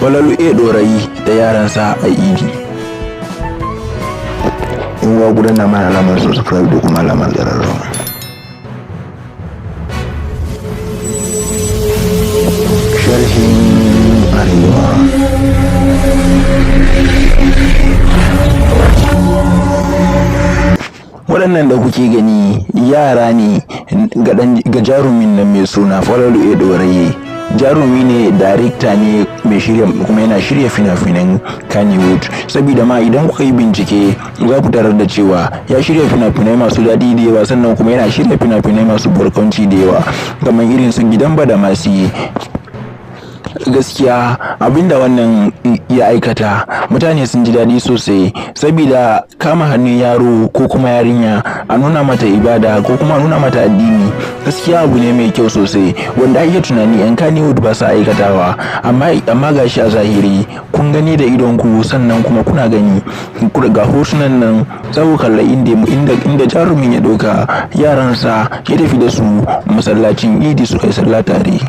Falalu A Ɗorayi da yaransa a Idi. In wa ku danna mana alamar subscribe da kuma alamar ƙararrawa. Sharhin Arewa. Waɗannan da kuke gani yara ne ga jarumin nan mai suna Falalu A Ɗorayi. Jarumi ne, darekta ne mai shirya, kuma yana shirya fina-finan Kannywood. Saboda ma idan kuka yi bincike, za ku tarar da cewa ya shirya fina-finai masu daɗi da yawa, sannan kuma yana shirya fina-finai masu barkwanci da yawa, kamar irin su Gidan Badamasi. Gaskiya abinda wannan ya aikata, mutane sun ji daɗi sosai, saboda kama hannun yaro ko kuma yarinya a nuna mata ibada ko kuma a nuna mata addini, gaskiya abu ne mai kyau sosai wanda ake tunani yan Kannywood ba su aikatawa. Amma gashi a zahiri kun gani da idonku, sannan kuma kuna gani ga hotunan nan, za ku kalla inda jarumin ya ɗauka yaransa ya tafi da su masallacin Idi su kai sallah tare.